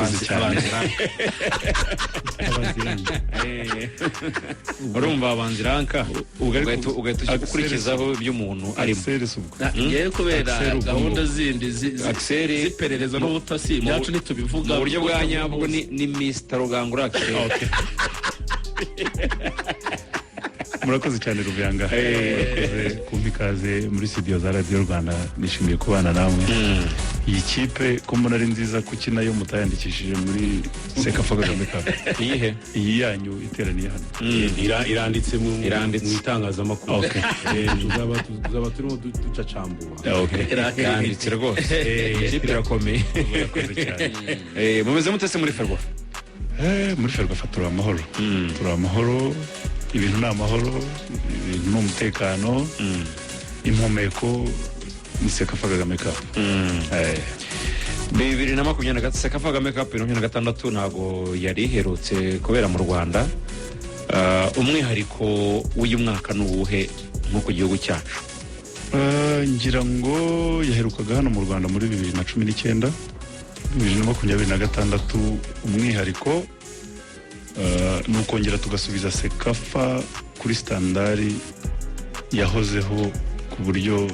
Murakoze cyane. Abanzi. Urumva abanzi ranka, Ubwo ariko ugahita Axel- ukurikizaho ibyo umuntu arimo. Axel si ubwo. Ngewe kubera Axel ubwo gahunda ngubwo. zindi Axel z'iperereza n'ubutasi, ibyacu ntitubivuga. Mu buryo bwa nyabwo ni Mr Rugangura Axel. Okay. Murakoze cyane, Ruvuyanga. Murakoze kumpa ikaze muri studio za Radiyo Rwanda. Nishimiye kubana namwe. Iyi kipe ko mbona ari nziza, kuki nayo mutayandikishije muri CECAFA Kagame Cup? Iyihe? Iyi yanyu iteraniye hano. Iranditse Iranditse. mu itangazamakuru. Okay. Tuzaba turimo ducacambura. Okay. Iranditse rwose, ikipe irakomeye. Murakoze cyane. Mumeze mute se muri Ferwafa? Muri Ferwafa turi amahoro, turi amahoro. Ibintu ni amahoro, ibintu ni umutekano, impumeko ni CECAFA Kagame Cup. 2023, CECAFA Kagame Cup 2026 ntabwo yari iherutse kubera mu Rwanda. Umwihariko w'uyu mwaka ni uwuhe nko ku gihugu cyacu? Ngira ngo yaherukaga hano mu Rwanda muri 2019. 2026 umwihariko ni ukongera tugasubiza CECAFA kuri standard yahozeho, ku buryo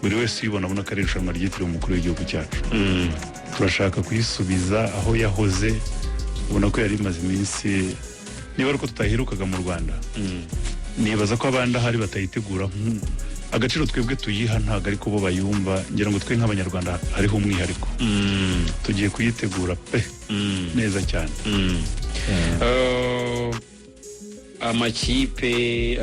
buri wese uyibona abona ko ari irushanwa ryitiriwe umukuru w'igihugu cyacu. Turashaka kuyisubiza aho yahoze. Ubona ko yari imaze iminsi, niba ari uko tutayiherukaga mu Rwanda, nibaza ko abandi ahari batayitegura agaciro twebwe tuyiha ntabwo ariko bo bayumva. Ngira ngo twe nk'Abanyarwanda hariho umwihariko, tugiye kuyitegura pe, neza cyane. Amakipe,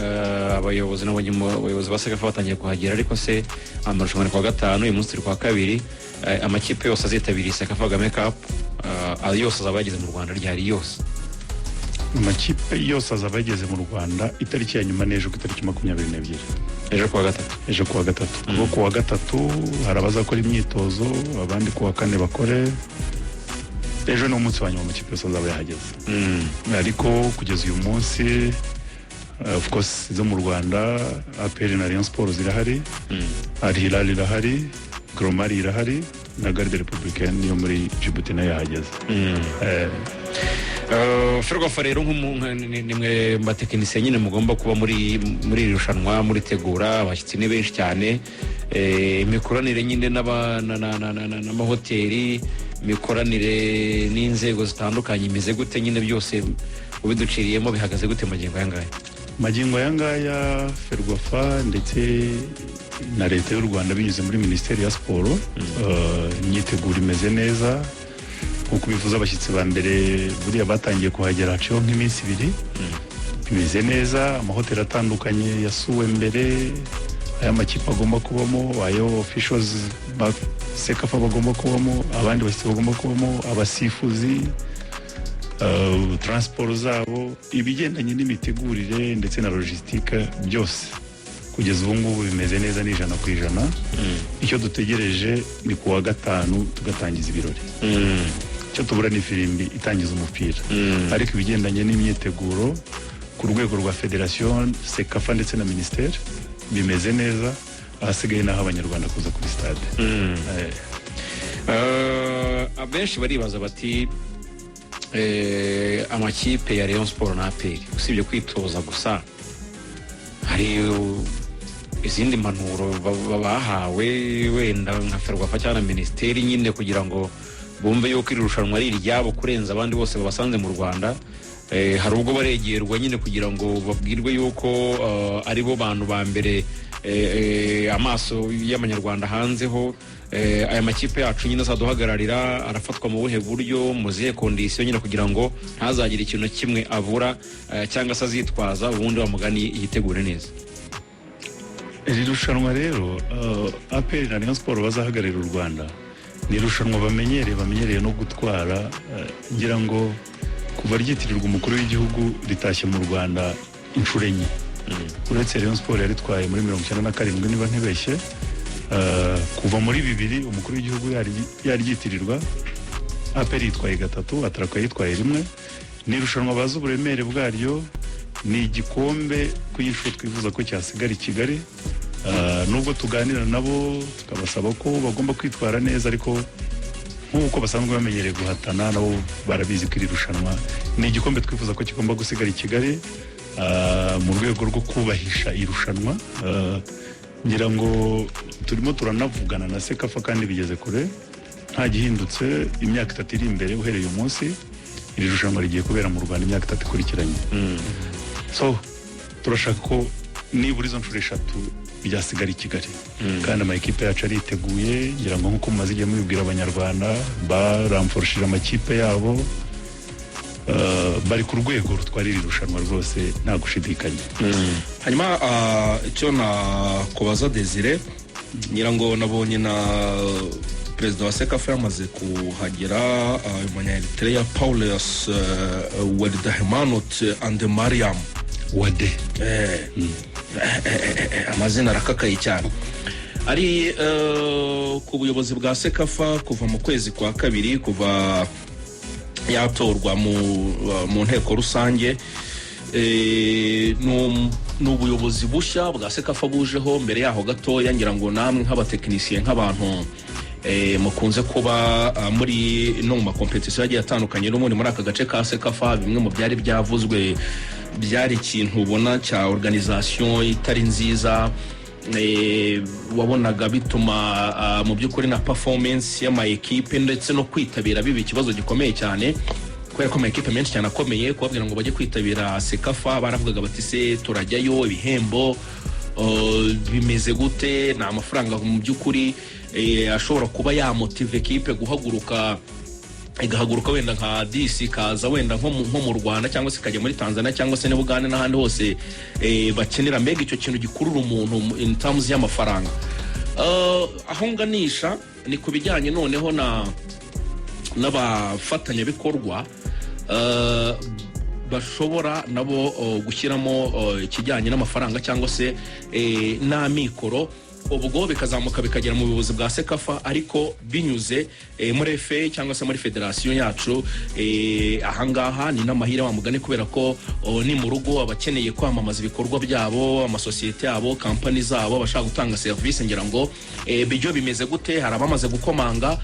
abayobozi, nabonye abayobozi ba CECAFA batangiye kuhagera, ariko se amarushanwa ni kuwa gatanu, uyu munsi turi kuwa kabiri. Amakipe yose azitabiriye CECAFA Kagame Cup, yose azaba yageze mu Rwanda ryari yose? Amakipe yose azaba yageze mu Rwanda, itariki ya nyuma n'ejo ku itariki 22. Ejo kuwa gatatu. Ejo kuwa gatatu, kuko kuwa gatatu hari abazakora imyitozo, abandi kuwa kane bakore. Ejo ni umunsi wa nyuma amakipe yose azaba yahageze. Ariko kugeza uyu munsi, of course izo mu Rwanda, APR na Rayon Sport zirahari, Al Hilal irahari, Gor Mahia irahari, na Garde Républicaine yo muri Djibouti nayo yahageze. Ferwafa rero ni mwe batekinisiye nyine mugomba kuba muri iri rushanwa muritegura, abashyitsi ni benshi cyane. Imikoranire nyine n'amahoteli, imikoranire n'inzego zitandukanye imeze gute nyine? Byose ubiduciriyemo, bihagaze gute magingo aya ngaya? Magingo aya ngaya, Ferwafa ndetse na Leta y'u Rwanda binyuze muri Minisiteri ya Siporo, imyiteguro imeze neza. Nk'uko bivuze, abashyitsi ba mbere buriya batangiye kuhagera haciyeho nk'iminsi 2. Bimeze neza, amahoteli atandukanye yasuwe mbere, aya makipe agomba kubamo, ayo officials ba CECAFA bagomba kubamo, abandi bashyitsi bagomba kubamo, abasifuzi, transport zabo, ibigendanye n'imitegurire ndetse na logistique, byose kugeza ubu ngubu bimeze neza, ni 100%. Icyo dutegereje ni ku wa gatanu tugatangiza ibirori. Icyo tubura ni ifirimbi itangiza umupira, ariko ibigendanye n'imyiteguro ku rwego rwa federasiyo, CECAFA ndetse na minisiteri bimeze neza. Ahasigaye ni aho Abanyarwanda kuza kuri stade. Abenshi baribaza bati amakipe ya Rayon Sport na APR, usibye kwitoza gusa, hari izindi mpanuro bahawe wenda nka Ferwafa cyangwa na minisiteri nyine, kugira ngo bumve yuko iri rushanwa ari iryabo kurenza abandi bose babasanze mu Rwanda? Hari ubwo baregerwa nyine kugira ngo babwirwe yuko ari bo bantu ba mbere, amaso y'Abanyarwanda hanzeho, aya makipe yacu nyine azaduhagararira arafatwa mu buhe buryo, mu zihe conditions nyine, kugira ngo ntazagire ikintu na kimwe abura cyangwa se azitwaza, ubundi bamugani yitegure neza? Iri rushanwa rero APR na Rayon Sport bazahagararira u Rwanda ni irushanwa bamenyereye no gutwara. Ngira ngo kuva ryitirirwa umukuru w'igihugu ritashye mu Rwanda inshuro enye, uretse Rayon Sport yaritwaye muri 97 niba ntibeshye. Kuva muri 2000 umukuru w'igihugu yaryitirirwa, APR yitwaye gatatu, ATRACO yitwaye rimwe. Ni irushanwa bazi uburemere bwaryo, ni igikombe ku inshuro twifuza ko cyasigara i Kigali. Nubwo tuganira nabo tukabasaba ko bagomba kwitwara neza, ariko Nk'uko basanzwe bamenyereye guhatana, nabo barabizi ko iri rushanwa ni igikombe twifuza ko kigomba gusigara i Kigali, mu rwego rwo kubahisha irushanwa. Ngira ngo turimo turanavugana na CECAFA kandi bigeze kure. Nta gihindutse, imyaka 3 iri imbere uhereye uyu munsi, iri rushanwa rigiye kubera mu Rwanda imyaka 3 ikurikiranye. So turashaka ko nibura izo nshuro eshatu byasigara i Kigali, kandi ama ekipe yacu ariteguye. Ngira ngo nk'uko mumaze igihe mubibwira Abanyarwanda, baramforoshije amakipe yabo, bari ku rwego rutwara iri rushanwa rwose, nta gushidikanya. Hanyuma icyo nakubaza, Desire, ngira ngo nabonye na perezida wa CECAFA yamaze kuhagera, umunya-Eritrea Paulos Weldehaimanot Andemariam. Wade. Amazina arakakaye cyane. Ari ku buyobozi bwa CECAFA kuva mu kwezi kwa kabiri, kuva yatorwa mu nteko rusange. Ni ubuyobozi bushya bwa CECAFA bujeho. Mbere yaho gatoya, ngira ngo namwe nk'abatekinisiye, nk'abantu mukunze kuba muri no mu makompetisiyo agiye atandukanye n'ubundi muri aka gace ka CECAFA, bimwe mu byari byavuzwe byari ikintu ubona cya organisation itari nziza, wabonaga bituma mu by'ukuri na performance y'ama ekipe ndetse no kwitabira biba ikibazo gikomeye cyane, kubera ko ama ekipe menshi cyane akomeye, kubabwira ngo bajye kwitabira CECAFA, baravugaga bati: "Se turajyayo, ibihembo bimeze gute?" Ni amafaranga mu by'ukuri ashobora kuba yamotiva ekipe guhaguruka, igahaguruka wenda nka disi ikaza wenda nko mu Rwanda, cyangwa se ikajya muri Tanzania, cyangwa se n'Bugande n'ahandi hose bakenera. Mbega icyo kintu gikurura umuntu in terms y'amafaranga. Aho nganisha ni ku bijyanye noneho na n'abafatanyabikorwa bashobora nabo gushyiramo ikijyanye n'amafaranga cyangwa se n'amikoro, ubwo bikazamuka bikagera mu buyobozi bwa CECAFA, ariko binyuze muri FA cyangwa se muri federasiyo yacu. Ahangaha ni n'amahire wa mugani, kubera ko ni mu rugo, abakeneye kwamamaza ibikorwa byabo, amasosiyete yabo, kampani zabo, abashaka gutanga serivisi, ngira ngo bijyo bimeze gute? Hari abamaze gukomanga,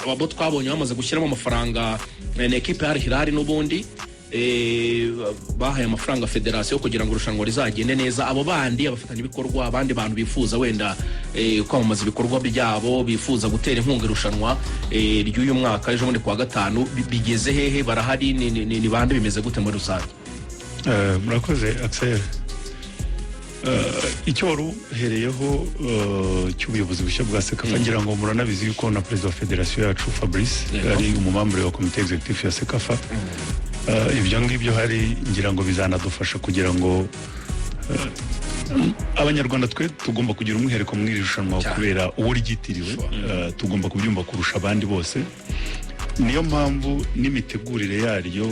abo twabonye bamaze gushyiramo amafaranga ni ekipe ya Al Hilal n'ubundi bahaye amafaranga federasiyo kugira ngo irushanwa rizagende neza. Abo bandi abafatanyabikorwa, abandi bantu bifuza wenda kwamamaza ibikorwa byabo, bifuza gutera inkunga irushanwa ry'uyu mwaka ejo bundi kuwa gatanu, bigeze hehe? Barahari? Ni bande? Bimeze gute muri rusange? Murakoze, Axel. Icyo wari uhereyeho cy'ubuyobozi bushya bwa CECAFA, ngira ngo muranabizi yuko na perezida wa federasiyo yacu Fabrice ari umumambure wa komite executive ya CECAFA. Ibyo ngibyo hari ngira ngo bizanadufasha kugira ngo Abanyarwanda twe tugomba kugira umwihariko mu iri rushanwa kubera uwo ryitiriwe. Tugomba kubyumva kurusha abandi bose. Niyo mpamvu n'imitegurire yaryo,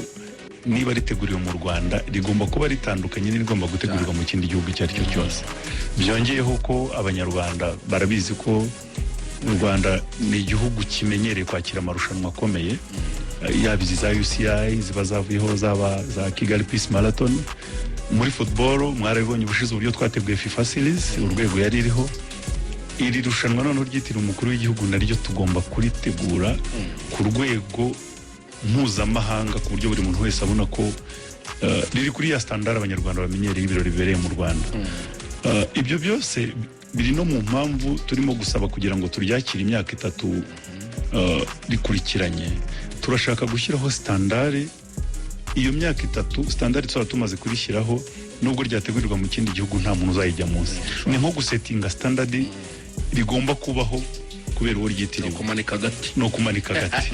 niba riteguriwe mu Rwanda, rigomba kuba ritandukanye n'irigomba gutegurirwa mu kindi gihugu icyo ari cyo cyose. Byongeyeho ko Abanyarwanda barabizi ko u Rwanda ni igihugu kimenyereye kwakira amarushanwa akomeye, yaba izi za UCI ziba zavuyeho, zaba za Kigali Peace Marathon. Muri football mwarabibonye ubushize uburyo twateguye FIFA Series, urwego yari iriho. Iri rushanwa noneho ryitiriwe umukuru w'igihugu naryo tugomba kuritegura ku rwego mpuzamahanga, ku buryo buri muntu wese abona ko riri kuri ya standard Abanyarwanda bamenyereye ibirori bibereye mu Rwanda. Ibyo byose biri no mu mpamvu turimo gusaba kugira ngo turyakire imyaka 3 rikurikiranye. Turashaka gushyiraho standard. Iyo myaka 3 standard tuzaba tumaze kurishyiraho, nubwo ryategurirwa mu kindi gihugu, nta muntu uzayijya munsi. Ni nko gusetinga standard rigomba kubaho kubera uwo ryitiriwe. Kumanika agati. Ni ukumanika agati.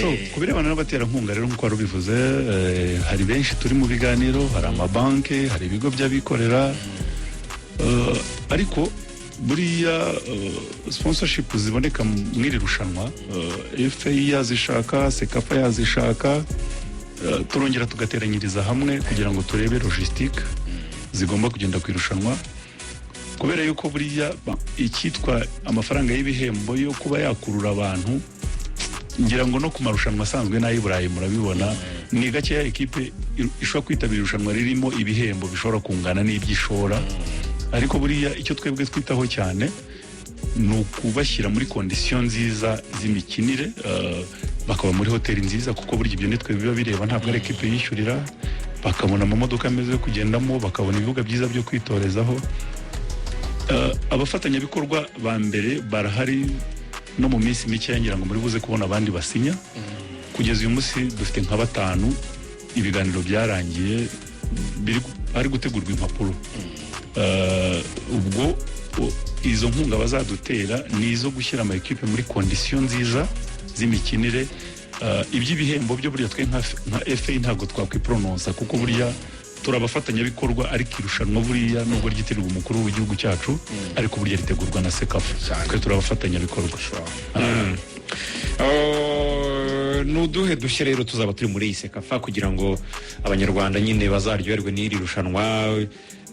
So ku birebana n'abaterankunga rero, nk'uko wari ubivuze, hari benshi turi mu biganiro. Hari amabanki, hari ibigo by'abikorera, ariko buriya sponsorship ziboneka mu iri rushanwa, FA yazishaka, CECAFA yazishaka, turongera tugateranyiriza hamwe kugira ngo turebe logistique zigomba kugenda ku irushanwa, kubera yuko buriya icyitwa amafaranga y'ibihembo yo kuba yakurura abantu, ngira ngo no ku marushanwa asanzwe n'ay'i Burayi murabibona, ni gakeya ekipe ishobora kwitabira irushanwa ririmo ibihembo bishobora kungana n'iby'ishora. Ariko buriya icyo twebwe twitaho cyane Ni ukubashyira muri condition nziza z'imikinire, bakaba muri hoteli nziza, kuko burya ibyo nitwe biba bireba, ntabwo ari ekipe yishyurira. Bakabona amamodoka meza yo kugendamo, bakabona ibibuga byiza byo kwitorezaho. Abafatanyabikorwa ba mbere barahari, no mu minsi mike ngira ngo muri buze kubona abandi basinya. Kugeza uyu munsi dufite nka batanu, ibiganiro byarangiye, biri ari gutegurwa impapuro. Ubwo izo nkunga bazadutera ni izo gushyira ama ekipe muri condition nziza z'imikinire. Iby'ibihembo byo burya twe nka FA ntabwo twakwiporononsa, kuko burya turi abafatanyabikorwa, ariko irushanwa buriya nubwo ryitirirwa umukuru w'igihugu cyacu, ariko burya ritegurwa na CECAFA, twe turi abafatanyabikorwa. Ni uduhe dushya rero tuzaba turi muri iyi CECAFA kugira ngo Abanyarwanda nyine bazaryoherwe n'iri rushanwa?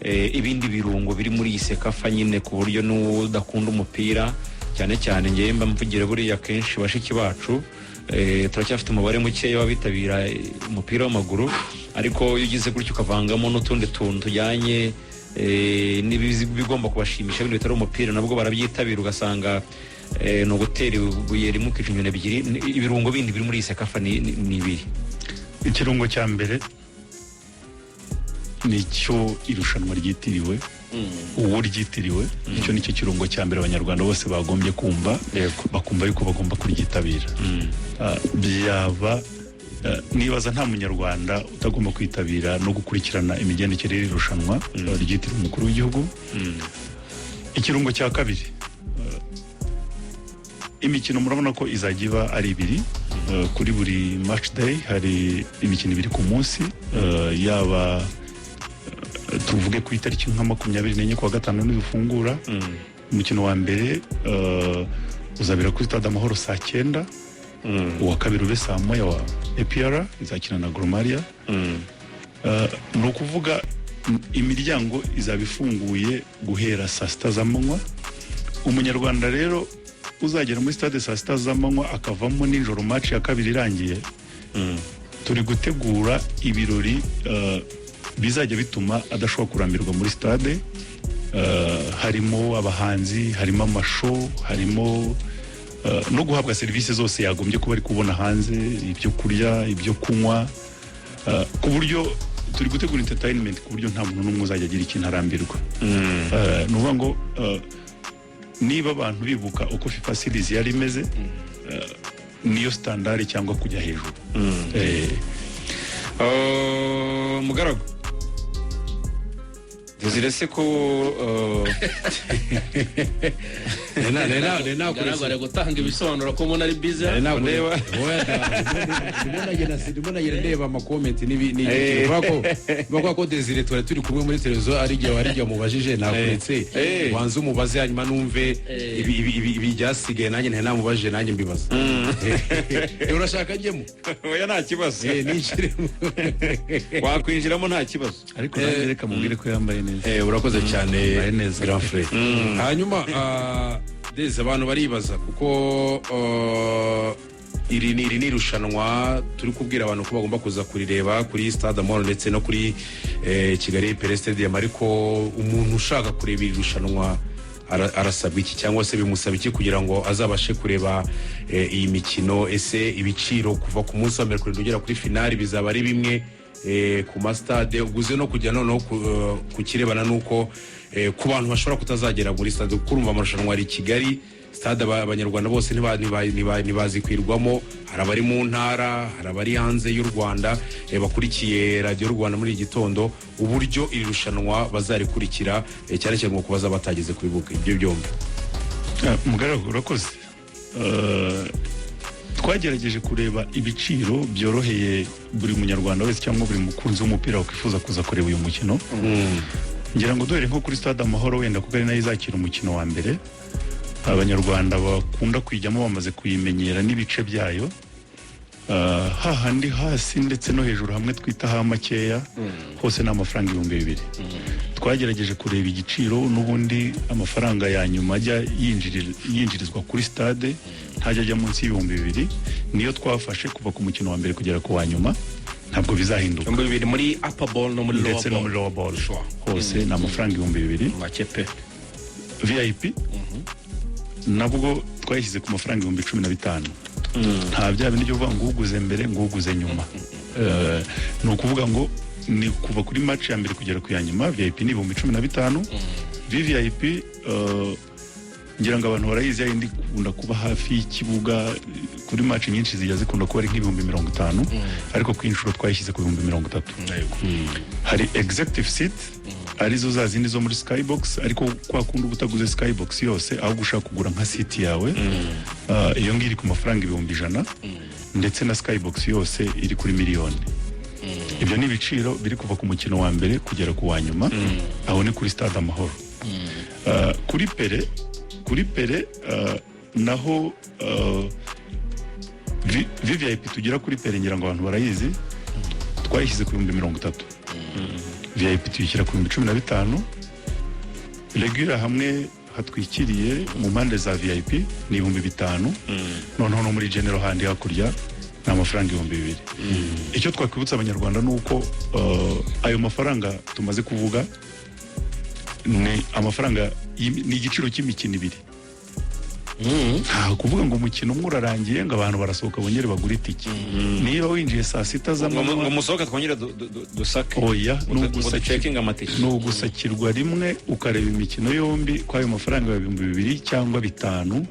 Ibindi birungo biri muri iyi CECAFA nyine, ku buryo n'udakunda umupira, cyane cyane ngewe mba mvugira buriya kenshi bashiki bacu, turacyafite umubare mukeya w'abitabira umupira w'amaguru, ariko iyo ugize gutyo ukavangamo n'utundi tuntu tujyanye n'ibigomba kubashimisha, ibintu bitari umupira, nabwo barabyitabira, ugasanga ni ugutera ibuye rimwe ukica inyoni ebyiri. Ibirungo bindi biri muri iyi CECAFA ni ibiri? Ikirungo cya mbere ni icyo irushanwa ryitiriwe, uwo ryitiriwe. Icyo ni cyo kirungo cya mbere Abanyarwanda bose bagombye kumva, bakumva yuko bagomba kuryitabira. Byaba nibaza nta Munyarwanda utagomba kwitabira no gukurikirana imigendekere y'iri rushanwa ryitiriwe umukuru w'igihugu. Ikirungo cya kabiri, imikino murabona ko izajya iba ari ibiri kuri buri match day. Hari imikino ibiri ku munsi, yaba tuvuge ku itariki nka 24 kuwa gatanu nidufungura, umukino wa mbere uzabera kuri Stade Amahoro saa 9, uwa kabiri ube saa 1 wa APR izakina na Gor Mahia. Ni ukuvuga imiryango izaba ifunguye guhera saa 6 z'amanywa. Umunyarwanda rero uzagera muri stade saa 6 z'amanywa akavamo nijoro match ya kabiri irangiye, turi gutegura ibirori bizajya bituma adashobora kurambirwa muri stade. Harimo abahanzi, harimo ama show, harimo no guhabwa serivisi zose yagombye kuba ari kubona hanze, ibyo kurya, ibyo kunywa, ku buryo turi gutegura entertainment ku buryo nta muntu n'umwe uzajya agira ikintu arambirwa. Ni ukuvuga ngo niba abantu bibuka uko FIFA Series yari imeze, niyo standard cyangwa kujya hejuru. Mugaragu Desire se ko Garagara gutanga ibisobanuro ko mbona ari busy. Ndimo nagenda ndeba ama comment n'ibiki. Kubera ko Desire twari turi kumwe muri televiziyo, ari igihe mubajije nakuretse wanze umubaze, hanyuma numve ibi byasigaye nanjye ntari namubajije, nanjye mbibaza. Urashaka njyemo? Oya, nta kibazo. Ninjiremo. Wakwinjiramo, nta kibazo. Ariko nanjye reka mubwire ko yambaye neza. Urakoze cyane. Yambaye neza. Grand frère. Hanyuma Deze, abantu baribaza kuko iri ni irushanwa turi kubwira abantu ko bagomba kuza kurireba kuri Stade Amahoro ndetse no kuri Kigali Pele Stadium, ariko umuntu ushaka kureba iri rushanwa arasabwa iki, cyangwa se bimusaba iki kugira ngo azabashe kureba iyi mikino? Ese ibiciro kuva ku munsi wa mbere kurinda ugera kuri finali bizaba ari bimwe ku masitade? Uguze no kujya noneho ku kirebana n'uko ku bantu bashobora kutazagera muri stade, kuko urumva amarushanwa ari i Kigali, stade Abanyarwanda bose ntibazikwirwamo. Hari abari mu ntara, hari abari hanze y'u Rwanda bakurikiye Radiyo Rwanda muri iki gitondo, uburyo iri rushanwa bazarikurikira, cyane cyane ngo kubaza batageze ku bibuga, ibyo byombi. Mugaragu, urakoze. Twagerageje kureba ibiciro byoroheye buri Munyarwanda wese cyangwa buri mukunzi w'umupira wakwifuza kuza kureba uyu mukino. Ngira ngo duhere nko kuri Stade Amahoro wenda, kuko ari nayo izakira umukino wa mbere, Abanyarwanda bakunda kuyijyamo, bamaze kuyimenyera n'ibice byayo. Hahandi hasi ndetse no hejuru hamwe twita ha makeya, hose ni amafaranga 2000. Twagerageje kureba igiciro n'ubundi amafaranga ya nyuma ajya yinjirizwa kuri stade ntajya ajya munsi y'2000. Niyo twafashe kuva ku mukino wa mbere kugera ku wa nyuma, ntabwo bizahinduka. 2000 muri upper bowl no muri lower Ndetse no bowl? muri lower bowl hose ni amafaranga 2000. Make pe. VIP. Nabwo twayishyize ku mafaranga 15,000. Nta bya bindi byo kuvuga ngo uguze mbere, ngo uguze nyuma. Ni ukuvuga ngo ni kuva kuri match ya mbere kugera ku ya nyuma, VIP ni 15,000. VVIP, ngira ngo abantu barayizi, yindi ikunda kuba hafi y'ikibuga kuri match nyinshi zijya zikunda kuba ari nk'50,000, ariko ku inshuro twayishyize ku 30,000. Hari executive seat, arizo za zindi zo muri skybox, ariko kwa kundi uba utaguze skybox yose, ahubwo ushaka kugura nka seat yawe. Iyo ngiyo iri ku mafaranga 100,000, ndetse na skybox yose iri kuri miliyoni. Ibyo ni ibiciro biri kuva ku mukino wa mbere kugera ku wa nyuma. Aho ni kuri Stade Amahoro. Kuri Pele naho VVIP tugira kuri Pele, ngira ngo abantu barayizi, twayishyize ku 30,000. VIP tuyishyira ku 15,000. Regular hamwe hatwikiriye mu mpande za VIP ni 5,000. Noneho no muri general handi hakurya ni amafaranga 2,000. Icyo twakwibutsa Abanyarwanda ni uko ayo mafaranga tumaze kuvuga ni amafaranga ni igiciro cy'imikino ibiri. Nta kuvuga ngo umukino umwe urarangiye ngo abantu barasohoka bongere bagure itike. Niba winjiye saa 6 ngo z'amanywa, musohoke twongere dusake oya, ni ngo ducekinge amatike. Ni ugusakirwa rimwe ukareba imikino yombi kuri ayo mafaranga 2,000 cyangwa 5,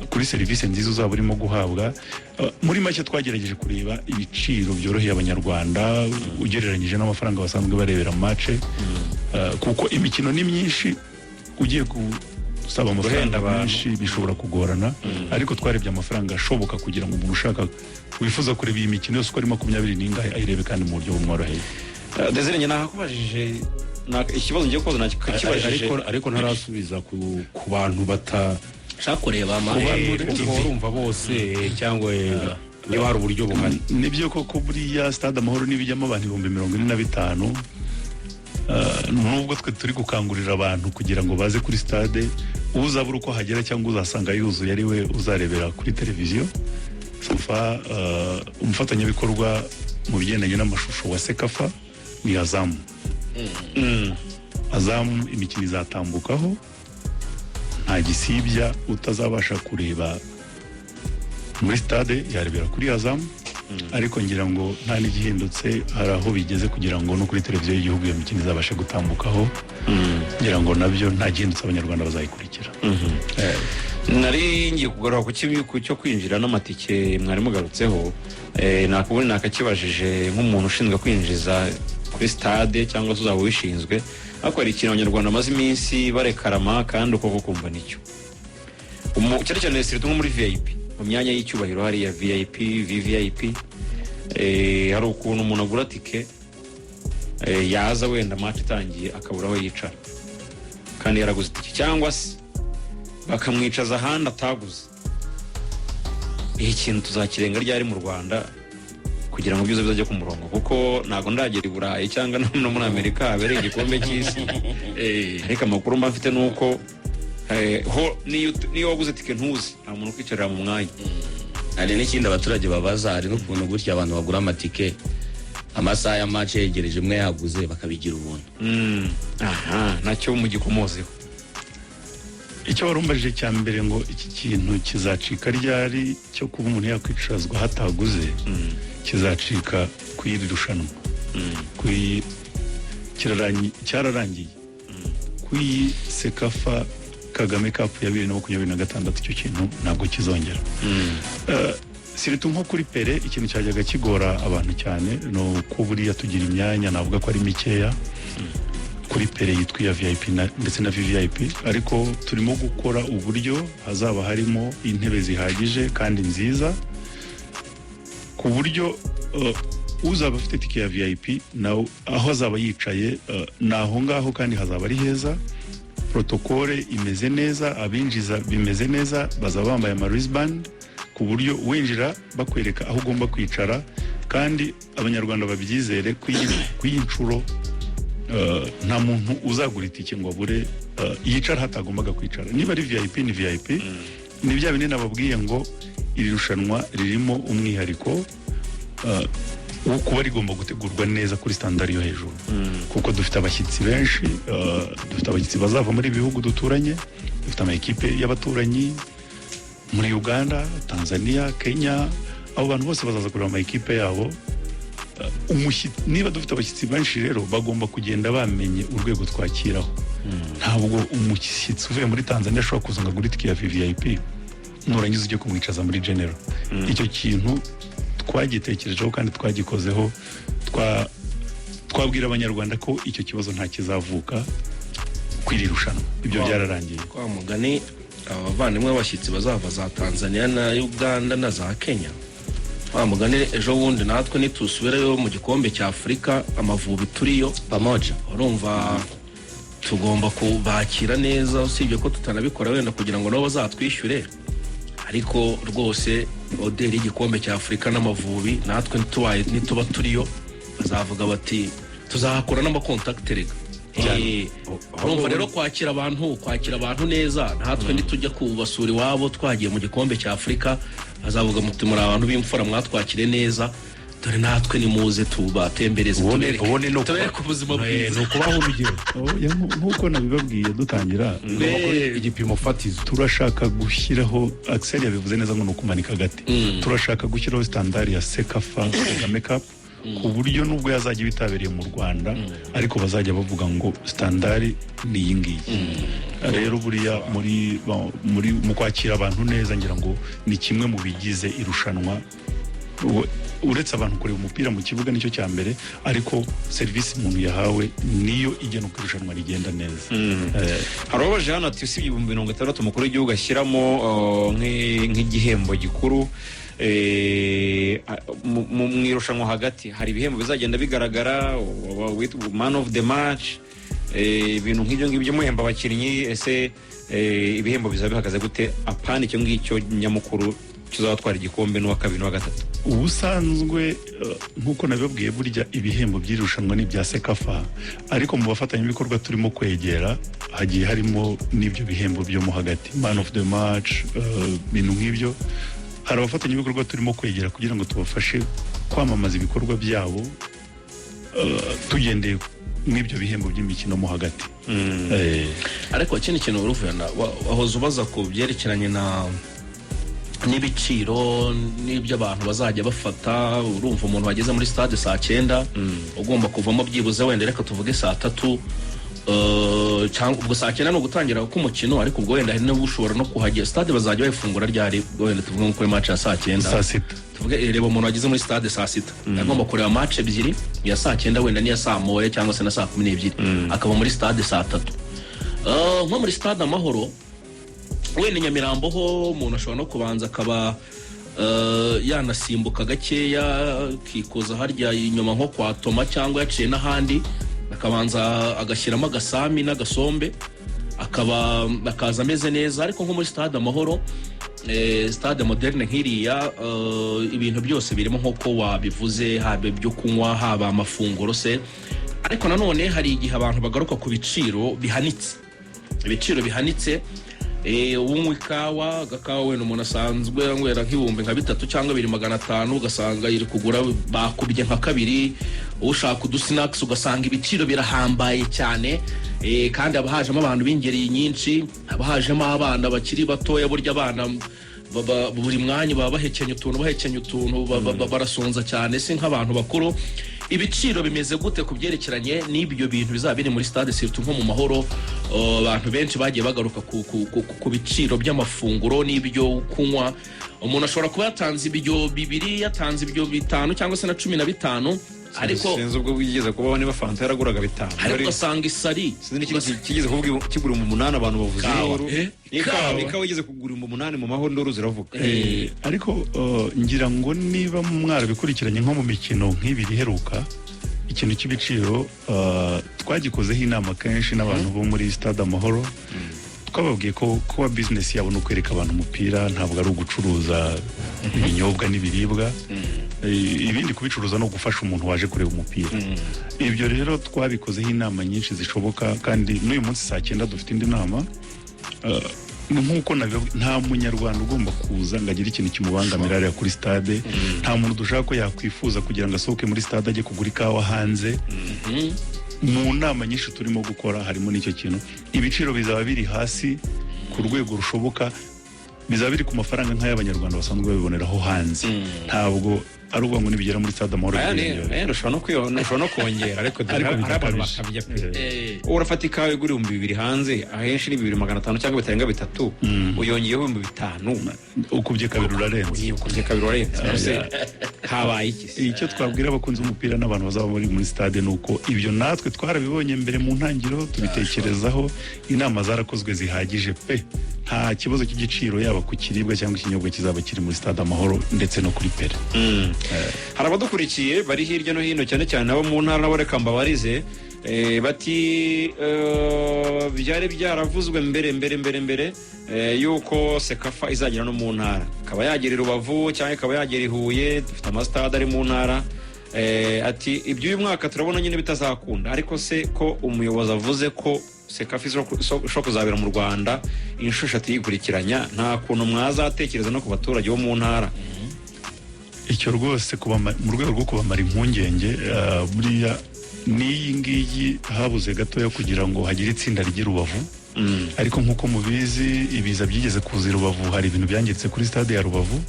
kuri serivisi nziza uzaba urimo guhabwa. Muri make twagerageje kureba ibiciro byoroheye Abanyarwanda ugereranyije n'amafaranga basanzwe barebera match, kuko imikino ni myinshi, ugiye gusaba Guhenda amafaranga abantu. menshi bishobora kugorana. Ariko twarebye amafaranga ashoboka kugira ngo umuntu ushaka wifuza kureba iyi mikino yose uko ari makumyabiri n'ingahe ayirebe kandi mu buryo bumworoheye. Desire, njye nakakubajije ikibazo ngiye kubaza nakakibajije. Ariko ntarasubiza ku bantu bata Nshaka kureba ama Kuko urumva bose cyangwa niba hari uburyo buhari. Nibyo koko, buriya Stade Amahoro n'ibijyamo abantu 45,000. Nubwo twe turi gukangurira abantu kugira ngo baze kuri stade, uzabura uko ahagera cyangwa uzasanga yuzuye ari we uzarebera kuri televiziyo. Safa, umufatanyabikorwa mu bigendanye n'amashusho wa CECAFA ni Azam. Azam imikino izatambukaho nta gisibya. Utazabasha kureba muri stade yarebera kuri Azam, ariko ngira ngo nta n'igihindutse, hari aho bigeze kugira ngo no kuri televiziyo y'igihugu iyo mikino izabashe gutambukaho. Ngira ngo nabyo nta gihindutse, Abanyarwanda bazayikurikira. Nari ngiye kugaruka ku cyo kwinjira n'amatike mwari mugarutseho. Nakubona nakakibajije nk'umuntu ushinzwe kwinjiza kuri stade cyangwa se uzaba ubishinzwe, ariko hari ikintu Abanyarwanda bamaze iminsi barekarama kandi uko kumva nicyo. Cyane cyane surtout nko muri VIP, mu myanya y'icyubahiro hariya VIP, VVIP, hari ukuntu umuntu agura tike, yaza wenda match itangiye akabura aho yicara kandi yaraguze itike, cyangwa se bakamwicaza ahandi ataguze. Iki kintu tuzakirenga ryari mu Rwanda kugira ngo byose bizajye ku murongo? Kuko ntabwo ndagera i Burayi cyangwa no muri Amerika habereye igikombe cy'isi, ariko amakuru mba mfite ni uko ho niyo waguze tike ntuzi, nta muntu ukwicarira mu mwanya. Hari n'ikindi abaturage babaza. Hari n'ukuntu gutya abantu bagura amatike amasaha ya match yegereje, umwe yaguze bakabigira ubuntu. Aha nacyo mugikomozeho. Icyo warumbajije cya mbere ngo iki kintu kizacika ryari cyo kuba umuntu yakwicazwa hataguze, kizacika ku iri rushanwa. Cyararangiye ku iyi CECAFA Kagame Cup ya 2026. Icyo kintu ntabwo kizongera. Surtout nko kuri Pele, ikintu cyajyaga kigora abantu cyane ni uko buriya tugira imyanya navuga ko ari mikeya kuri Pele yitwa iya VIP ndetse na VVIP, ariko turimo gukora uburyo hazaba harimo intebe zihagije kandi nziza, ku buryo uzaba afite tike ya VIP nawe aho azaba yicaye ni aho ngaho kandi hazaba ari heza, protocole imeze neza, abinjiza bimeze neza, bazaba bambaye ama wristband ku buryo winjira bakwereka aho ugomba kwicara. Kandi Abanyarwanda babyizere ku iyi nshuro nta muntu uzagura itike ngo abure yicara hatagombaga kwicara. Niba ari VIP ni VIP. Ni bya bindi nababwiye ngo iri rushanwa ririmo umwihariko. Wo kuba rigomba gutegurwa neza kuri standard yo hejuru, kuko dufite abashyitsi benshi, dufite abashyitsi bazava muri ibi bihugu duturanye, dufite ama ekipe y'abaturanyi muri Uganda, Tanzania, Kenya. Abo bantu bose bazaza kureba ama ekipe yabo. Niba dufite abashyitsi benshi rero, bagomba kugenda bamenye urwego twakiraho. Ntabwo umushyitsi uvuye muri Tanzania ashobora kuza ngo agure itike ya VVIP, nurangiza ujye kumwicaza muri general. Icyo kintu twagitekerejeho kandi twagikozeho. Twabwira Abanyarwanda ko icyo kibazo nta kizavuka kw'iri rushanwa, ibyo byararangiye. Kwa mugani, abavandimwe b'abashyitsi bazava za Tanzania na Uganda na za Kenya, wa mugani ejo bundi natwe nitusubirayo mu gikombe cya Afurika, Amavubi turiyo. Pamoja. Urumva tugomba kubakira neza, usibye ko tutanabikora wenda kugira ngo nabo bazatwishyure, ariko rwose odeur y'igikombe cya Afurika n'Amavubi, natwe ntitubaye nituba turiyo bazavuga bati tuzahakora n'amakontakiti rega. Urumva rero kwakira abantu neza, natwe nitujya kubasura iwabo twagiye mu gikombe cya Afurika, bazavuga muti muri abantu b'imfura, mwatwakire neza, dore natwe nimuze tubatembereze, Ubundi ni tubereke ubuzima bwiza. Ni ukubaha urugero. Oya, nk'uko nabibabwiye dutangira, igipimo fatizo. Turashaka gushyiraho, Axel yabivuze neza ngo ni ukumanika agati, turashaka gushyiraho standard ya CECAFA Kagame Cup, ku buryo nubwo yazajya ibitabereye mu Rwanda, ariko bazajya bavuga ngo standard ni iyi ngiyi. Rero buriya muri mu kwakira abantu neza, ngira ngo ni kimwe mu bigize irushanwa. Uretse abantu kureba umupira mu kibuga, nicyo cya mbere, ariko serivisi umuntu yahawe niyo igena uko irushanwa rigenda neza. Hari uwabaje hano ati: usibye 60,000 umukuru w'igihugu ashyiramo nk'igihembo gikuru, mu irushanwa hagati hari ibihembo bizagenda bigaragara, man of the match, ibintu nk'ibyo ngibyo, muhemba abakinnyi, ese ibihembo bizaba bihagaze gute, apana icyo ngicyo nyamukuru kizatwara igikombe n'uwa kabiri n'uwa gatatu? Ubusanzwe, nk'uko nabibabwiye, burya ibihembo by'iri rushanwa ni ibya CECAFA, ariko mu bafatanyabikorwa turimo kwegera hagiye harimo n'ibyo bihembo byo mo hagati, man of the match, ibintu nk'ibyo. Hari abafatanyabikorwa turimo kwegera kugira ngo tubafashe kwamamaza ibikorwa byabo, tugendeye mw'ibyo bihembo by'imikino mo hagati. Ariko ikindi kintu, uruvuyana wahoze ubaza ku byerekeranye na n'ibiciro n'ibyo abantu bazajya bafata. Urumva umuntu wageze muri stade saa 9 ugomba kuvamo byibuze wenda reka tuvuge saa 3, cyangwa ubwo saa 9 ni ugutangira k'umukino, ariko ubwo wenda hari n'ushobora no kuhagera. Stade bazajya bayifungura ryari? Ubwo wenda tuvuge nko kuri match ya saa 9. Saa 6. Tuvuge, reba umuntu wageze muri stade saa 6 agomba kureba match ebyiri, iya saa 9 wenda n'iya saa 1 cyangwa se na saa 12, akaba muri stade saa 3. Nko muri Stade Amahoro wenda i Nyamirambo ho, umuntu ashobora no kubanza akaba yanasimbuka gakeya, akikoza harya inyuma nko kwa Toma cyangwa yaciye n'ahandi, akabanza agashyiramo agasami n'agasombe, akaba akaza ameze neza. Ariko nko muri Stade Amahoro, stade moderne nk'iriya, ibintu byose birimo nk'uko wabivuze, haba ibyo kunywa, haba amafunguro se. Ariko nanone hari igihe abantu bagaruka ku biciro bihanitse, ibiciro bihanitse. Unywa ikawa, agakawa wenda umuntu asanzwe anywera nk'ibihumbi nka bitatu cyangwa 2,500, ugasanga iri kugura bakubye nka kabiri. Ushaka udusinakisi, ugasanga ibiciro birahambaye cyane. Kandi haba hajemo abantu b'ingeri nyinshi, haba hajemo abana bakiri batoya. Burya abana buri mwanya baba bahekenya utuntu, bahekenya utuntu, barasonza cyane, si nk'abantu bakuru. Ibiciro bimeze gute ku byerekeranye n'ibyo bintu bizaba biri muri stade, surtout nko mu Mahoro? Abantu benshi bagiye bagaruka ku biciro by'amafunguro n'ibyo kunywa. Umuntu ashobora kuba yatanze ibyo bibiri, yatanze ibyo bitanu cyangwa se na 15, ariko Sinzi ubwo bwigeze kubaho niba fanta yaraguraga 5. Ariko ugasanga isari Sinzi n'ikindi kigeze kuvuga kigura 8, abantu bavuza Kawa. induru. Eh? Ikawa. Ikawa. Ikawa igeze kugura 8,000 mu Mahoro, induru ziravuga. Ariko ngira ngo niba mwarabikurikiranye nko mu mikino nk'ibiri iheruka, ikintu cy'ibiciro twagikozeho inama kenshi n'abantu bo muri Stade Amahoro. Twababwiye ko kuba business yabo ni ukwereka abantu umupira, ntabwo ari ugucuruza ibinyobwa n'ibiribwa. Ibindi kubicuruza no gufasha umuntu waje kureba umupira. Ibyo rero twabikozeho inama nyinshi zishoboka, kandi n'uyu munsi saa 9 dufite indi nama. Ni nk'uko nabibabwiye, nta Munyarwanda ugomba kuza ngo agire ikintu kimubangamira hariya kuri stade. Nta muntu dushaka ko yakwifuza kugira ngo asohoke muri stade ajye kugura ikawa hanze. Mu nama nyinshi turimo gukora harimo n'icyo kintu. Ibiciro bizaba biri hasi ku rwego rushoboka, bizaba biri ku mafaranga nk'ay'Abanyarwanda basanzwe babiboneraho hanze. Ntabwo ari ukuvuga ngo nibigera muri Stade Amahoro Aya biriyongera. Aya ushobora no ushobora no kongera, ariko Ariko hari abantu bidakabije. bakabya pe. Wowe urafata ikawa igura 2000 hanze, ahenshi ni 2500 cyangwa bitarenga 3000, uyongeyeho 5000. Ukubye kabiri urarenze. Ukubye kabiri urarenze. Ese habaye iki se? Icyo twabwira abakunzi b'umupira n'abantu bazaba bari muri stade ni uko ibyo natwe twarabibonye mbere mu ntangiriro, tubitekerezaho, inama zarakozwe zihagije pe. Nta kibazo cy'igiciro yaba ku kiribwa cyangwa ikinyobwa kizaba kiri muri Stade Amahoro ndetse no kuri Pele. Hari abadukurikiye bari hirya no hino, cyane cyane abo mu ntara, nabo reka mbabarize. Bati byari byaravuzwe mbere mbere mbere mbere yuko CECAFA izagera no mu ntara, ikaba yagera i Rubavu cyangwa ikaba yagera i Huye, dufite amasitade ari mu ntara. Ati iby'uyu mwaka turabona nyine bitazakunda, ariko se ko umuyobozi avuze ko CECAFA ishobora kuzabera mu Rwanda inshuro 3 yikurikiranya, nta kuntu mwazatekereza no ku baturage bo mu ntara? Icyo rwose mu rwego rwo kubamara impungenge, buriya n'iyi ngiyi habuze gatoya kugira ngo hagire itsinda ry'i Rubavu, ariko nk'uko mubizi ibiza byigeze kuza i Rubavu, hari ibintu byangiritse kuri stade ya Rubavu.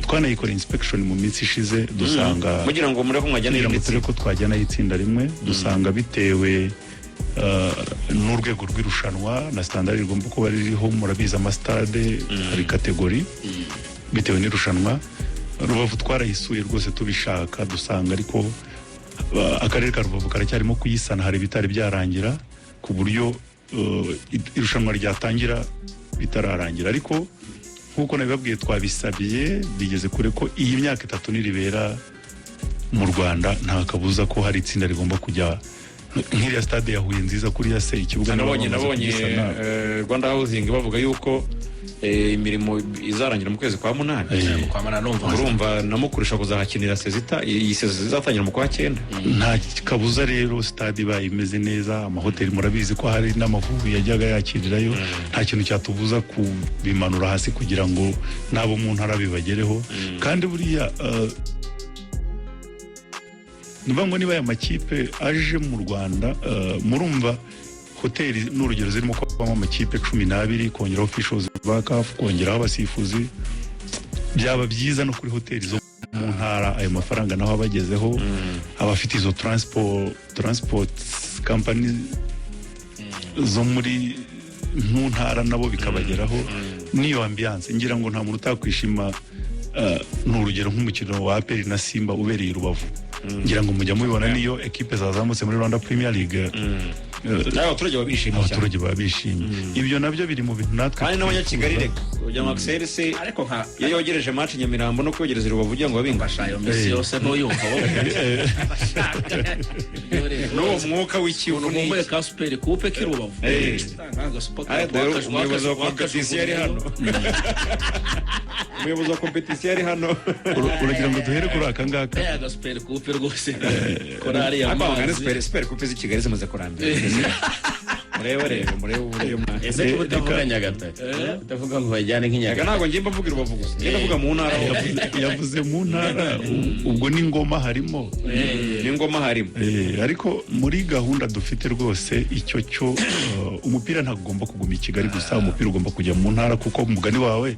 Twanayikora inspection mu minsi ishize, dusanga mugira ngo murebe ko mwajyana kugira ngo irindi turebe ko twajyanayo itsinda rimwe, dusanga bitewe n'urwego rw'irushanwa na standard rigomba kuba ririho. Murabizi amasitade hari catégorie bitewe n'irushanwa. Rubavu twarayisuye rwose tubishaka, dusanga ariko akarere ka Rubavu karacyarimo kuyisana, hari ibitari byarangira ku buryo irushanwa ryatangira bitararangira. Ariko nk'uko nabibabwiye, twabisabiye, bigeze kure ko iyi myaka 3 niribera mu Rwanda, nta kabuza ko hari itsinda rigomba kujya nk'iriya stade ya Huye nziza kuriya se ikibuga niba Nabonye bamaze nabonye kugisana. Rwanda Housing bavuga yuko imirimo izarangira mu kwezi kwa 8. Kwa mana numva Urumva namukurisha kuzahakinira sezita iyi sezo izatangira mu kwa 9. Nta kabuza rero, stade ibaye imeze neza, amahoteli murabizi ko hari n'Amavubi yajyaga yakirirayo, nta kintu cyatubuza kubimanura hasi kugira ngo n'abo mu ntara bibagereho. Kandi buriya ni ukuvuga ngo niba aya makipe aje mu Rwanda, murumva hoteli ni urugero zirimo kubamo amakipe 12, kongeraho officials ba CAF, kongeraho abasifuzi, byaba byiza no kuri hoteli zo mu ntara ayo mafaranga naho abagezeho, abafite izo transport company zo muri mu ntara nabo bikabageraho, n'iyo ambiance. Ngira ngo nta muntu utakwishima, ni urugero nk'umukino wa APR na Simba ubereye i Rubavu, ngira ngo mujya mubibona niyo ekipe zazamutse muri Rwanda Premier League, Nawe abaturage baba bishimye cyane. Abaturage baba bishimye. Ibyo nabyo biri mu bintu natwe Kandi n'Abanyakigali twifuza. reka ujya ngo Axel se Ariko nka iyo yogereje match Nyamirambo no kuyogereza i Rubavu ugira ngo babingana. Basha iyo misi yose ntuyumva wowe. N'uwo mwuka w'Ikivu Umuntu ni nkumbuye ka Super Coupe k'i Rubavu. Aya, dore umuyobozi wa competition ari hano, umuyobozi wa competition ari hano. Uragira ngo duhere kuri aka ngaka? Aga Super Coupe rwose korari Ariko abangana amazi. Super Coupe z'i Kigali zimaze kurambira. Murebe rebe murebe uburyo Ese kuba utavuga Nyagatare, utavuga ngo bajyane Reka nk'Inyagatare? Ntabwo ngiye mbavuga i Rubavu gusa, ngenda mvuga mu ntara hose. Yavuze mu ntara, ubwo n'ingoma harimo. N'ingoma harimo. Ariko muri gahunda dufite rwose icyo cyo, umupira ntabwo ugomba kuguma i Kigali gusa, umupira ugomba kujya mu ntara, kuko umugani wawe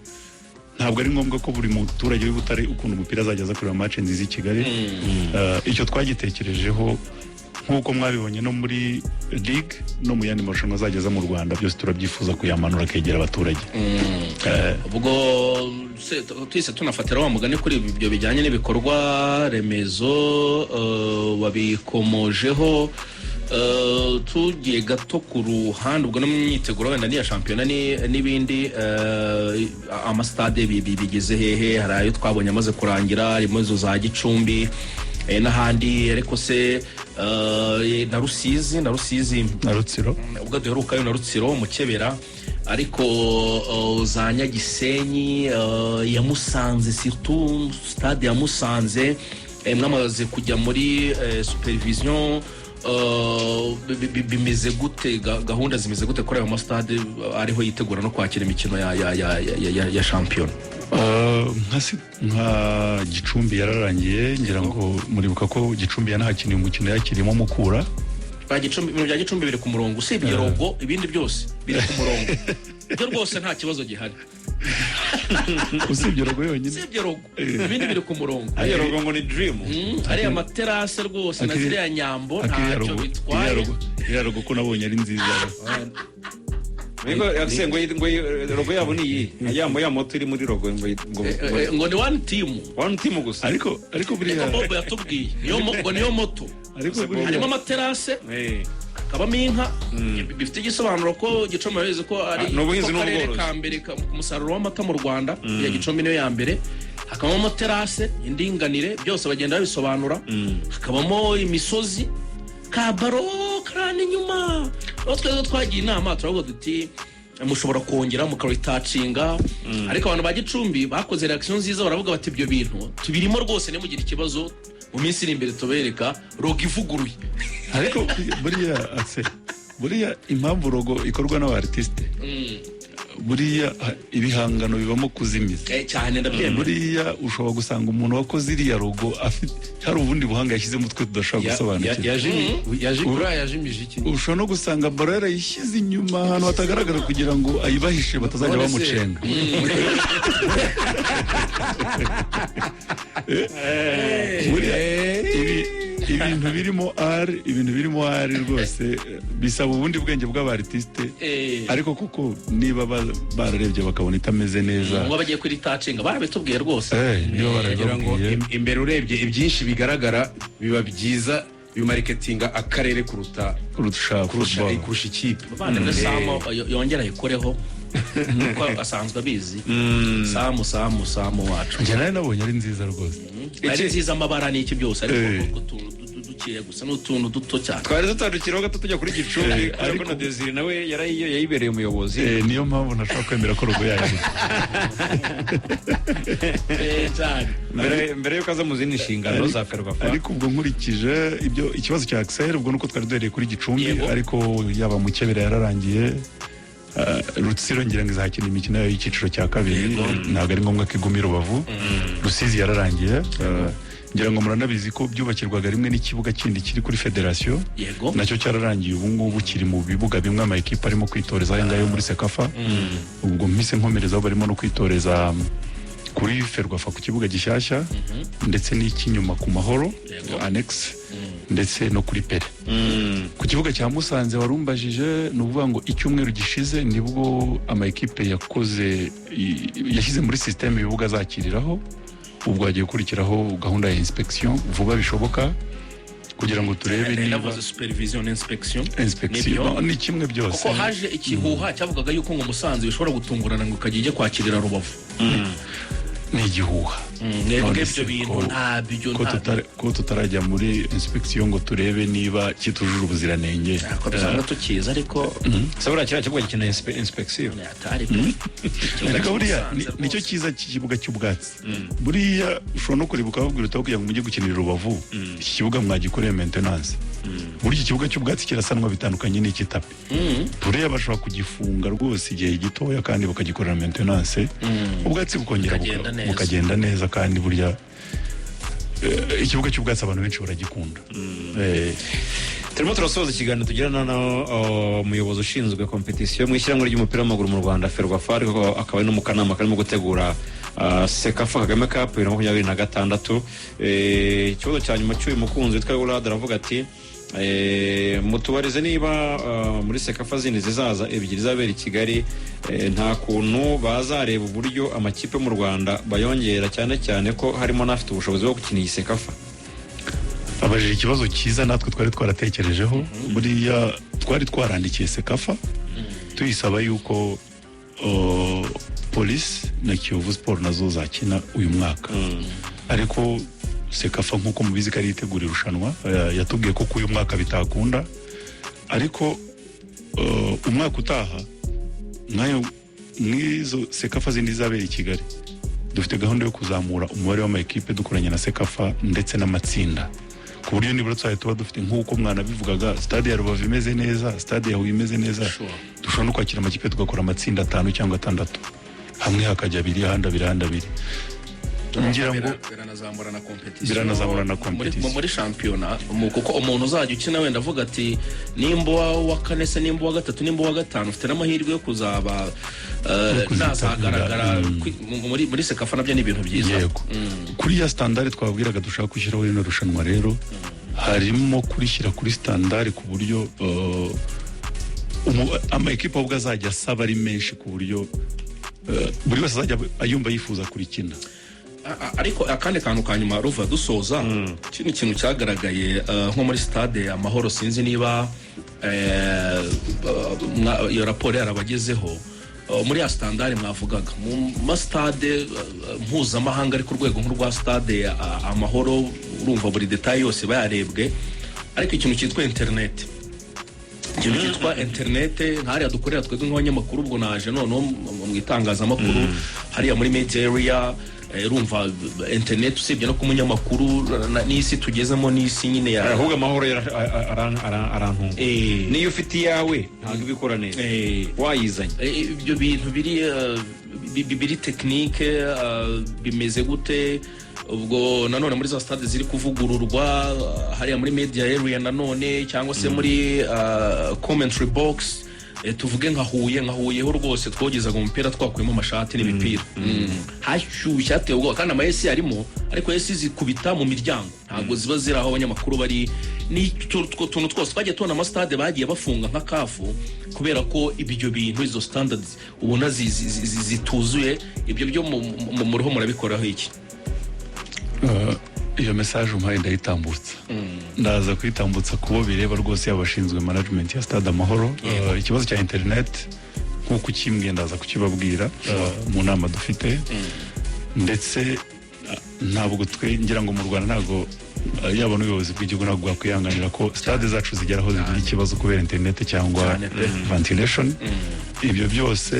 ntabwo ari ngombwa ko buri muturage w'i Butare ukunda umupira azajya aza kureba match nziza i Kigali. Icyo twagitekerejeho nk'uko mwabibonye no muri ligue no mu yandi marushanwa azajya aza mu Rwanda, byose turabyifuza kuyamanura akegera abaturage. Ubwo twese tunafatira wa mugani kuri ibyo bijyanye n'ibikorwa remezo, wabikomojeho. Tugiye gato ku ruhande, ubwo no mu myiteguro wenda n'iya shampiyona n'ibindi, amasitade bigeze hehe? Hari ayo twabonye amaze kurangira, harimo izo za Gicumbi n'ahandi, ariko se na Rusizi Na Rutsiro. Ubwo duherukayo na Rutsiro Mukebera, ariko za Nyagisenyi, ya Musanze, surtout stade ya Musanze, mwamaze kujya muri supervision? Bimeze gute? Gahunda zimeze gute kuri ayo masitade ariho yitegura no kwakira imikino ya shampiyona? Nka Gicumbi yararangiye. Ngira ngo muribuka ko Gicumbi yanahakiniye umukino, yakirimo Mukura. Ba Gicumbi, ibintu bya Gicumbi biri ku murongo. Usibye logo, ibindi byose biri ku murongo. Ibyo rwose nta kibazo gihari. Usibye logo yonyine. Usibye logo, ibindi biri ku murongo. Ariya logo ngo ni dream. Ariya materase rwose na ziriya nyambo ntacyo bitwaye. Iriya logo ko nabonye ari nziza. Ngo yakise ngo logo yabo ni iyi ya moto iri muri logo ngo Ngo ni one team. One team gusa. Ariko buriya Niko Bobo yatubwiye, ngo niyo moto. Ariko buriya Harimo amaterase, hakabamo inka, bifite igisobanuro ko Gicumbi babizi ko ari Ah, ni ubuhinzi ko karere n'ubworozi. ka mbere ku musaruro w'amata mu Rwanda. Ya Gicumbi niyo ya mbere. Hakabamo amaterase, indinganire, byose bagenda babisobanura. Hakabamo imisozi, kabaro karani inyuma. Aho twese twagiye inama, turavuga duti mushobora kongera mukaritacinga, ariko abantu ba Gicumbi bakoze reaction nziza, baravuga bati ibyo bintu tubirimo rwose, nimugire ikibazo, mu minsi iri imbere tubereka logo ivuguruye. Ariko buriya ase buriya impamvu logo ikorwa n'aba artiste, buriya ibihangano bibamo kuzimiza. Cyane, ndabyemera. Buriya ushobora gusanga umuntu wakoze iriya logo afite hari ubundi buhanga yashyizemo twe tudashobora gusobanukirwa. Buriya yajimije iki? Ushobora no gusanga baro yarayishyize inyuma ahantu hatagaragara kugira ngo ayibahishe batazajya None se- bamucenga. Buriya ibintu birimo ari ibintu birimo ari rwose bisaba ubundi bwenge bw'aba artiste. Ariko kuko niba bararebye bakabona itameze neza, ngo bagiye kuri tacinga, barabitubwiye rwose. Niba Kugira ngo barabibabwiye. Imbere urebye ibyinshi bigaragara biba byiza, bimariketinga akarere kuruta kurusha kurusha football. Kurusha ikipe. Bavandimwe, Samu yongera ayikoreho kuko asanzwe abizi. Samu, Samu, Samu wacu. Njye nawe nabonye ari nziza rwose. Ari nziza, amabara n'iki byose, ariko utwo tuntu dukeya gusa, ni utuntu duto cyane. Twari dutandukiraho gato tujya kuri Gicumbi kubera ko na Desire nawe yayibereye umuyobozi. Niyo mpamvu ntashobora kwemera ko logo yayo Cyane. Mbere yuko aza mu zindi nshingano za Ferwafa. Ariko ubwo nkurikije ibyo ikibazo cya Axel, ubwo nuko twari duhereye kuri Gicumbi. Yego. Ariko yaba Mukebera yararangiye, Rutsiro ngira ngo izakina imikino yayo y'icyiciro cya kabiri, ntabwo ari ngombwa ko iguma i Rubavu. Rusizi yararangiye. Ngira ngo muranabizi ko byubakirwaga rimwe n'ikibuga kindi kiri kuri federasiyo. Nacyo cyararangiye, ubu ngubu kiri mu bibuga bimwe ama ekipa arimo kwitoreza aya ngaya yo muri CECAFA. Ubwo mpise nkomerezaho, barimo no kwitoreza kuri Ferwafa ku kibuga gishyashya, ndetse n'icy'inyuma ku Mahoro annex, ndetse no kuri Pere. Ku kibuga cya Musanze warumbajije, ni ukuvuga ngo icyumweru gishize nibwo ama ekipe yakoze yashyize muri système ibibuga azakiriraho. Ubwo hagiye gukurikiraho gahunda ya inspection vuba bishoboka kugira ngo turebe niba Navuze supervision, inspection. Inspection. Nibyo. No, ni kimwe byose. Kuko haje ikihuha cyavugaga yuko ngo Musanze bishobora gutungurana ngo ikajya ijya kwakirira Rubavu. Ni igihuha. Mwebwe None ibyo se bintu ntabyo ko ntabyo. ko tutarajya muri inspection ngo turebe niba kitujuje ubuziranenge. Ko dusanzwe tukizi, ariko Se buriya kiriya kibuga gikeneye inspection? Atari pe. Ariko buriya nicyo cyiza cy'ikibuga cy'ubwatsi. Buriya ushobora no kureba ukababwira utaho kugira ngo mujye gukinira i Rubavu, iki kibuga mwagikoreye maintenance. Burya ikibuga cy'ubwatsi kirasanwa bitandukanye n'icy'itapi. Buriya bashobora kugifunga rwose igihe gitoya kandi bakagikorera maintenance, ubwatsi bukongera Bukagenda neza. Bukagenda neza. Kandi burya ikibuga cy'ubwatsi abantu benshi baragikunda. Turimo turasoza ikiganiro tugirana na umuyobozi ushinzwe kompetisiyo mu ishyirahamwe ry'umupira w'amaguru mu Rwanda, Ferwafa, ariko akaba ari no mu kanama karimo gutegura CECAFA Kagame Cup 2026. Ikibazo cya nyuma cy'uyu mukunzi witwa Urad aravuga ati mutubarize niba muri CECAFA zindi zizaza ebyiri zizabera i Kigali, nta kuntu bazareba uburyo amakipe mu Rwanda bayongera, cyane cyane ko harimo n'afite ubushobozi bwo gukina iyi CECAFA. Abajije ikibazo cyiza natwe twari twaratekerejeho. Buriya twari twarandikiye CECAFA tuyisaba yuko Polisi na Kiyovu Sport nazo zakina uyu mwaka, ariko CECAFA nk'uko mubizi ko ari itegura irushanwa, yatubwiye ko uyu mwaka bitakunda, ariko umwaka utaha nk'ayo mw'izo CECAFA zindi zizabera i Kigali, dufite gahunda yo kuzamura umubare w'ama ekipe dukoranye na CECAFA ndetse n'amatsinda, ku Ku buryo nibura tuzajya tuba dufite, nk'uko mwanabivugaga, stade ya Rubavu imeze neza, stade ya Huye imeze neza. Dushobora no kwakira amakipe, tugakora amatsinda atanu cyangwa atandatu, hamwe hakajya abiri, ahandi abiri, ahandi abiri. Ngira ngo Biranazamura na competition. Biranazamura na competition. Muri shampiyona, kuko umuntu uzajya ukina wenda avuga ati nimba uwa kane se, nimba uwa gatatu, nimba uwa gatanu, ufite n'amahirwe yo kuzaba kuzitabira. Nazagaragara muri CECAFA, nabyo ni ibintu byiza. Yego, kuri ya standard twabwiraga dushaka gushyiraho rino rushanwa rero, harimo kurishyira kuri standard ku buryo ama ekipa ahubwo azajya asaba ari menshi, ku buryo buri wese azajya ayumva yifuza kurikina. Ariko akandi kantu ka nyuma ruva dusoza, ikindi kintu cyagaragaye nko muri Stade Amahoro, sinzi niba iyo raporo yarabagezeho, muri ya standard mwavugaga mu masitade mpuzamahanga ari ku rwego nk'urwa Stade Amahoro, urumva buri détail yose bayarebwe, ariko ikintu cyitwa interineti, ikintu cyitwa interinete nk'hariya dukorera twebwe nk'abanyamakuru, ubwo naje noneho mu itangazamakuru hariya muri media area, urumva interineti usibye no ku munyamakuru, n'isi tugezemo, n'isi nyine ya Ahubwo Amahoro arantunga. Niyo ufite iyawe ntabwo ibikora neza wayizanye. Ibyo bintu biri biri technique, bimeze gute? Ubwo nanone muri za stade ziri kuvugururwa, hariya muri media area nanone cyangwa se muri commentary box, tuvuge nka Huye, nka Huye ho rwose twogezaga umupira twakuyemo amashati n'imipira. Hashyushye hateye ubwoba, kandi ama AC arimo, ariko AC zikubita mu miryango, ntabwo ziba ziri aho abanyamakuru bari. Ni utwo tuntu twose twagiye tubona amasitade bagiye bafunga nka CAF kubera ko ibyo bintu, izo standards ubona zituzuye. Ibyo byo muriho murabikoraho iki? Iyo message umpaye ndayitambutsa, ndaza kuyitambutsa kubo bireba rwose, yaba abashinzwe management ya Stade Amahoro. Ikibazo cya internet nk'uko ukimbwiye, ndaza kukibabwira mu nama dufite. Ndetse ntabwo twe, ngira ngo mu Rwanda ntabwo, yaba n'ubuyobozi bw'igihugu ntabwo bwakwihanganira ko stade zacu zigera aho zigira ikibazo kubera internet cyangwa Cyane pe. ventilation. Ibyo byose,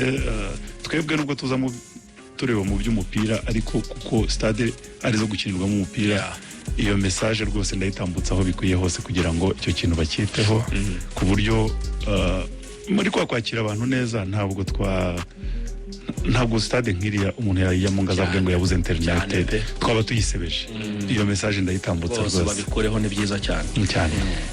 twebwe nubwo tuza mu tureba mu by'umupira, ariko kuko stade ari zo gukinirwamo umupira, iyo message rwose ndayitambutsa aho bikwiye hose kugira ngo icyo kintu bacyiteho, ku buryo muri kwa kwakira abantu neza, ntabwo stade nk'iriya umuntu yayijyamo ngo azavuge ngo yabuze Cyane internet, pe. twaba tuyisebeje. Iyo message ndayitambutsa Rwose rwose. babikoreho, ni byiza cyane. Cyane.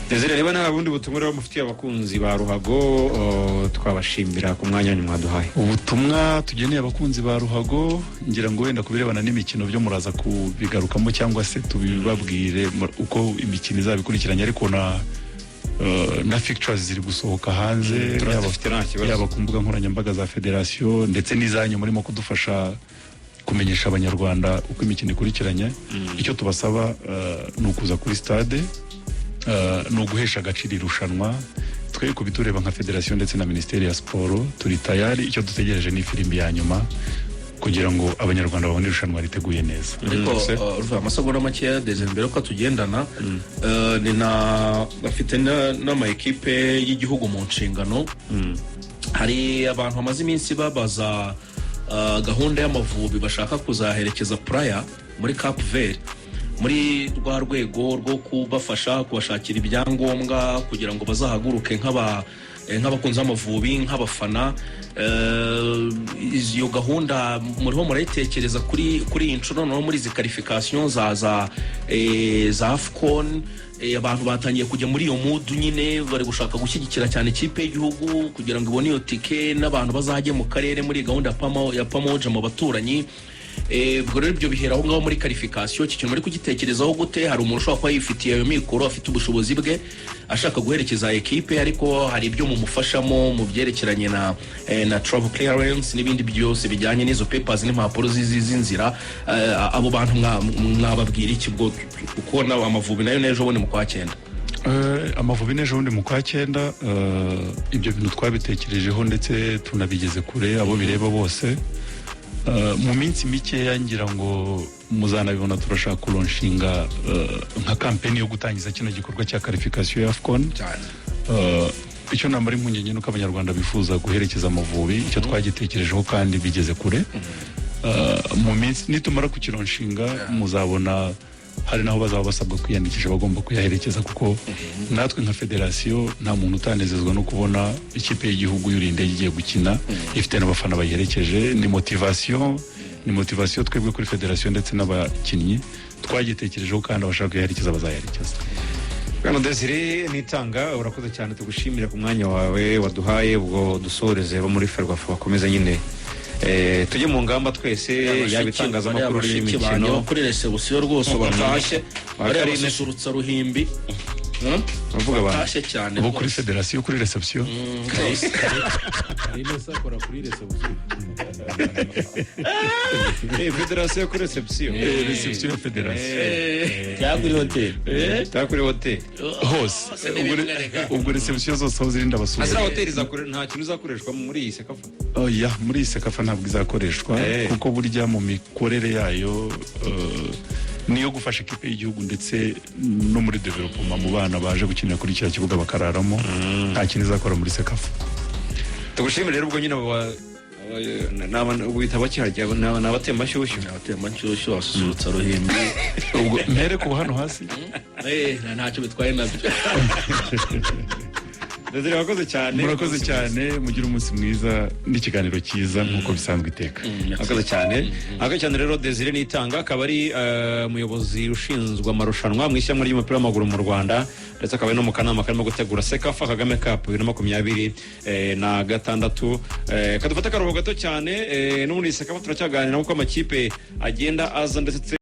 Desire, niba nta bundi butumwa rero mufitiye abakunzi ba ruhago, twabashimira ku mwanya wanyu mwaduhaye. Ubutumwa tugeneye abakunzi ba ruhago, ngira ngo wenda ku birebana n'imikino byo muraza kubigarukamo cyangwa se tubibabwire uko imikino izaba ikurikiranye, ariko na fixtures ziri gusohoka hanze, Turazifite, nta kibazo. yaba ku mbuga nkoranyambaga za federasiyo ndetse n'izanyu murimo kudufasha kumenyesha Abanyarwanda uko imikino ikurikiranye. Icyo tubasaba ni ukuza kuri stade, ni uguhesha agaciro irushanwa. Twe kubitureba nka federasiyo ndetse na Minisiteri ya Siporo turi tayari. Icyo dutegereje ni ifirimbi ya nyuma kugira ngo Abanyarwanda babone irushanwa riteguye neza. Ariko ruva amasegonda makeya, Desire, mbere yuko tugendana, ni na bafite n'ama ekipe y'igihugu mu nshingano. Hari abantu bamaze iminsi babaza gahunda y'Amavubi bashaka kuzaherekeza Praia muri Cap Vert, muri rwa rwego rwo kubafasha kubashakira ibyangombwa kugira ngo bazahaguruke nk'abakunzi b'Amavubi, nk'abafana. Iyo gahunda muriho murayitekereza kuri iyi nshuro noneho muri izi qualification za AFCON? Abantu batangiye kujya muri iyo mood nyine, bari gushaka gushyigikira cyane ikipe y'igihugu kugira ngo ibone iyo tike, n'abantu bazajye mu karere muri gahunda ya Pamoja mu baturanyi. Ubwo rero ibyo bihera aho ngaho muri qualification. Iki kintu muri kugitekerezaho gute? Hari umuntu ushobora kuba yifitiye ayo mikoro, afite ubushobozi bwe, ashaka guherekeza ekipe, ariko hari ibyo mumufashamo mu byerekeranye na travel clearance n'ibindi byose bijyanye n'izo papers n'impapuro z'inzira. Abo bantu mwababwira iki bwo, kuko na Amavubi nayo n'ejo bundi mu kwa cyenda? Amavubi n'ejo bundi mu kwa cyenda. Ibyo bintu twabitekerejeho ndetse tunabigeze kure abo bireba bose. Mu minsi mikeya ngira ngo muzanabibona, turashaka kulaunchinga nka campaign yo gutangiza kino gikorwa cya qualification ya AFCON. Cyane. Icyo namara impungenge nuko Abanyarwanda bifuza guherekeza Amavubi, icyo twagitekerejeho kandi bigeze kure. Mu minsi nitumara kukilaunchinga muzabona. Hari naho bazaba basabwa kwiyandikisha, bagomba kuyaherekeza, kuko natwe nka federasiyo nta muntu utanezezwa no kubona ikipe y'igihugu yuriye indege igiye gukina ifite n'abafana bayiherekeje. Ni motivation, ni motivation twebwe kuri federasiyo ndetse n'abakinnyi twagitekerejeho, kandi abashaka kuyaherekeza bazayaherekeza. Bwana Desire Nitanga, urakoze cyane, tugushimire ku mwanya wawe waduhaye. Ubwo dusoreze bo muri Ferwafa bakomeze nyine, tujye mu ngamba twese, yaba itangazamakuru Bariya bashiki banjye n'imikino. bo kuri reception rwose batashye, bariya Karine. basusurutsa ruhimbi. Bavuga abantu. Batashye cyane Bo kuri rwose. federasiyo, kuri reception. Rwose. Karine se akora kuri reception? Federasiyo kuri reception. Reception ya federasiyo. Cyangwa kuri hoteli. Cyangwa kuri hoteli. Hose. Hose ni bimwe rega. Ubwo reception zose aho ziri ndabasuhuza. Azira hoteli nta kintu izakoreshwa muri iyi CECAFA? Oya, muri iyi CECAFA ntabwo izakoreshwa, kuko burya mu mikorere yayo niyo gufasha ikipe y'igihugu ndetse no muri development mu bana baje gukinira kuri kiriya kibuga bakararamo. Nta kintu izakora muri CECAFA. Tugushimire rero. Ubwo nyine wita bakihajya ni abatembanshyushyu. Abatembanshyushyu, basusurutsa ruhimbi. Ubwo mpere ku hano hasi. Ntacyo bitwaye nabyo. Desire, wakoze cyane. Murakoze cyane, mugire umunsi mwiza n'ikiganiro cyiza nk'uko bisanzwe iteka. Murakoze cyane, murakoze cyane rero. Desire Nitanga akaba ari umuyobozi ushinzwe amarushanwa mu ishyirahamwe ry'umupira w'amaguru mu Rwanda, ndetse akaba ari no mu kanama karimo gutegura CECAFA Kagame Cup 2026. Kadufate akaruhuko gato cyane, n'ubundi CECAFA turacyaganira kuko amakipe agenda aza ndetse